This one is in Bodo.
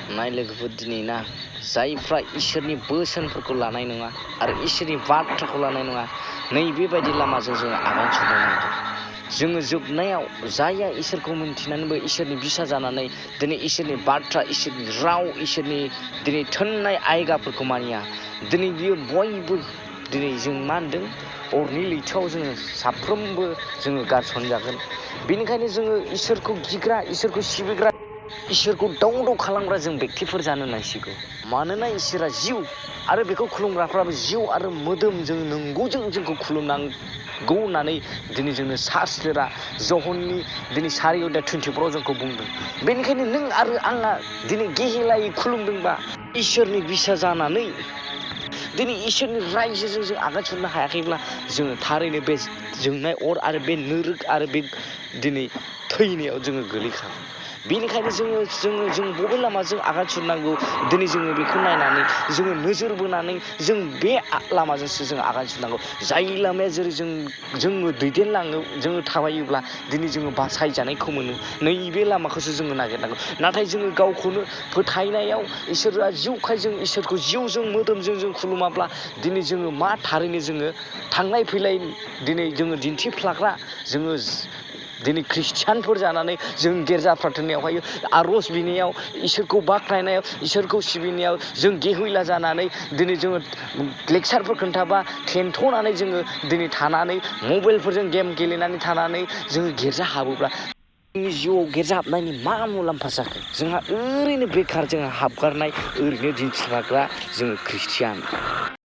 नाय लोगोफोर दिनै ना जायफ्रा इसोरनि बोसोनफोरखौ लानाय नङा आरो इसोरनि बाथ्राखौ लानाय नङा नैबेबायदि लामाजों जोङो आगान सुरनो नांगौ। जोङो जोबनायाव जायहा इसोरखौ मिन्थिनानैबो इसोरनि बिसा जानानै दिनै इसोरनि बाथ्रा इसोरनि राव इसोरनि दिनै थोननाय आयदाफोरखौ मानिया दिनै बियो बयबो दिनै जों मा होनदों अरनि लैथोआव जोङो साफ्रोमबो जोङो गारसनजागोन। बेनिखायनो जोङो इसोरखौ गिग्रा इसोरखौ सिबिग्रा इसोरखौ दाव दाव खालामग्रा जों बेक्तिफोर जानो नांसिगौ। मानोना इसोरा जिउ आरो बेखौ खुलुमग्राफ्राबो जिउ आरो मोदोम जों नंगौजों जोंखौ खुलुमनांगौ होननानै दिनै जोंनो चार्ल्स जहननि दिनै 4:24 जोंखौ बुंदों। बेनिखायनो नों आरो आंहा दिनै गेहेलायै खुलुमदोंबा इसोरनि बिसा जानानै दिनै इसोरनि रायजोजों जों आगान सुरनो हायाखैब्ला जोङो थारैनो बे जोंनाय अर आरो बे नोरोग आरो बे दिनै थैनायाव जोङो गोलैखागोन। बेनिखायनो जों बबे लामाजों आगान सुरनांगौ दिनै जोङो बेखौ नायनानै जोङो नोजोर बोनानै जों बे लामाजोंसो जों आगान सुरनांगौ। जाय लामाया जेरै जोङो दैदेनलाङो जोङो थाबायोब्ला दिनै जोङो बासायजानायखौ मोनो नैबे लामाखौसो जोङो नागिरनांगौ। नाथाय जोङो गावखौनो फोथायनायाव इसोरा जिउखाय जों इसोरखौ जिउजों मोदोमजों जों खुलुमाब्ला दिनै जोङो मा थारैनो जोङो थांलाय फैलाय दिनै जोङो दिन्थिफ्लाग्रा जोङो दिनै ख्रिस्टियानफोर जानानै जों गिर्जा प्रार्थनायावहाय आर'ज बिनायाव इसोरखौ बाख्नायनायाव इसोरखौ सिबिनायाव जों गेहुइला जानानै दिनै जोङो लेक्सारफोर खोन्थाबा थेन्थ'नानै जोङो दिनै थानानै मबाइलफोरजों गेम गेलेनानै थानानै जोङो गिर्जा हाबोब्ला जोंनि जिउआव गिर्जा हाबनायनि मा मुलाम्फा जाखो? जोंहा ओरैनो बेखार जोंहा हाबगारनाय ओरैनो दिन्थिफ्लाग्रा जोङो ख्रिस्टियान।